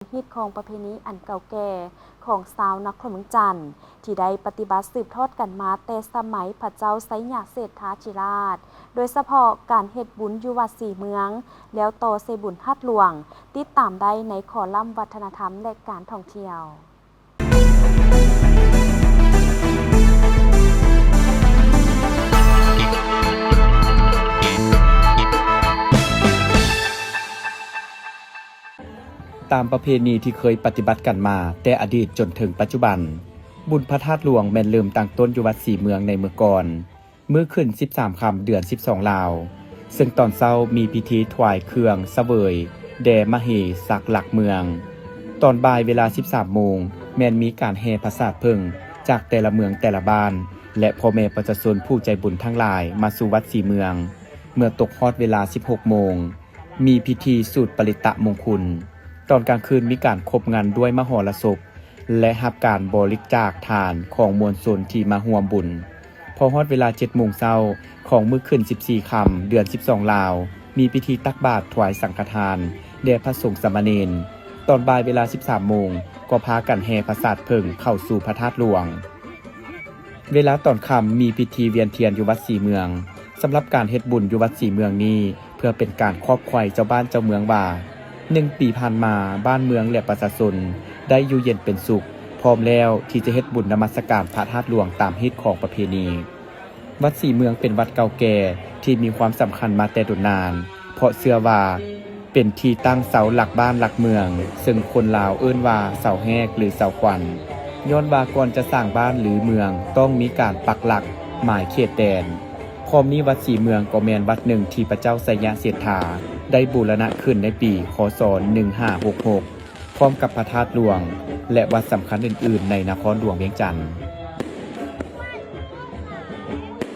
ຮີດຄອງປະເພນີອັນເກົ່າແກ່ຂອງຊາວນະຄອນວຽງຈັນ ທີ່ໄດ້ປະຕິບັດສືບທອດກັນມາແຕ່ສະໄໝພະເຈົ້າໄຊຍະເສດຖາທິລາດ, ໂດຍສະເພາະການເຮັດບຸນຢູ່ວັດສີເມືອງ ແລ້ວຕໍ່ໃສ່ບຸນທາດຫຼວງ. ຕິດຕາມໄດ້ໃນຄໍລັມວັດທະນະທຳ ແລະ ການທ່ອງທ່ຽວ. ຕາມປະເພນີທີ່ເຄີຍປະຕິບັດກັນມາແຕ່ອະດີດຈົນເຖິງປັດຈຸບັນ, ບຸນພະທາດຫຼວງແມ່ນເລີ່ມຕັ້ງຕົ້ນຢູ່ວັດສີເມືອງໃນເມື່ອກ່ອນ, ມື້ຂຶ້ນສິບສາມຄ່ຳເດືອນສິບສອງລາວ, ເຊິ່ງຕອນເຊົ້າມີພິທີຖວາຍເຄື່ອງສະເຫວີຍແດ່ມະເຫສັກຫຼັກເມືອງ. ຕອນບ່າຍເວລາສິບສາມໂມງ ແມ່ນມີການແຫ່ພະສາດເຜິ້ງຈາກແຕ່ລະເມືອງແຕ່ລະບ້ານ ແລະ ພໍ່ແມ່ປະຊາຊົນຜູ້ໃຈບຸນທັງຫຼາຍມາສູ່ວັດສີເມືອງ. ເມື່ອຕົກຮອດເວລາສິບຫົກໂມງ ມີພິທີສູດປະລິດຕະມົງຄຸນ. ຕອນກາງຄືນມີການຄົບງັນດ້ວຍມະຫອລະສົບ ແລະ ຮັບການບໍລິຈາກທານຂອງມວນຊົນທີ່ມາຮ່ວມບຸນ. ພໍຮອດເວລາເຈັດໂມງເຊົ້າຂອງມື້ຂຶ້ນສິບສີ່ຄ່ຳເດືອນສິບສອງລາວ, ມີພິທີຕັກບາດຖວາຍສັງຄະທານແດ່ພະສົງສາມະເນນ. ຕອນບ່າຍເວລາສິບສາມໂມງ ກໍພາກັນແຫ່ພະສາດເຜິ້ງເຂົ້າສູ່ພະທາດຫຼວງ. ເວລາຕອນຄ່ຳມີພິທີວຽນທຽນຢູ່ວັດສີເມືອງ. ສຳລັບການເຮັດບຸນຢູ່ວັດສີເມືອງນີ້ ເພື່ອເປັນການຂອບໄຂເຈົ້າບ້ານເຈົ້າເມືອງວ່າ ໜຶ່ງປີຜ່ານມາ ບ້ານເມືອງ ແລະ ປະຊາຊົນໄດ້ຢູ່ເຢັນເປັນສຸກ, ພ້ອມແລ້ວທີ່ຈະເຮັດບຸນນະມັດສະການພະທາດຫຼວງຕາມຮີດຄອງປະເພນີ. ວັດສີເມືອງເປັນວັດເກົ່າແກ່ທີ່ມີຄວາມສຳຄັນມາແຕ່ດົນນານ, ເພາະເຊື່ອວ່າ ເປັນທີ່ຕັ້ງເສົາຫຼັກບ້ານຫຼັກເມືອງ, ເຊິ່ງຄົນລາວເອີ້ນວ່າເສົາແຮກ ຫຼື ເສົາຂວັນ, ຍ້ອນວ່າກ່ອນຈະສ້າງບ້ານ ຫຼື ເມືອງ ຕ້ອງມີການປັກຫຼັກໝາຍເຂດແດນ. ພ້ອມນີ້ວັດສີເມືອງກໍແມ່ນວັດໜຶ່ງທີ່ພະເຈົ້າໄຊຍະເສດຖາໄດ້ບູລະນະຂຶ້ນໃນປີ ຄ.ສ. ໜຶ່ງຫ້າຫົກຫົກ ພ້ອມກັບພະທາດຫຼວງ ແລະ ວັດສຳຄັນອື່ນໆໃນນະຄອນຫຼວງວຽງຈັນ.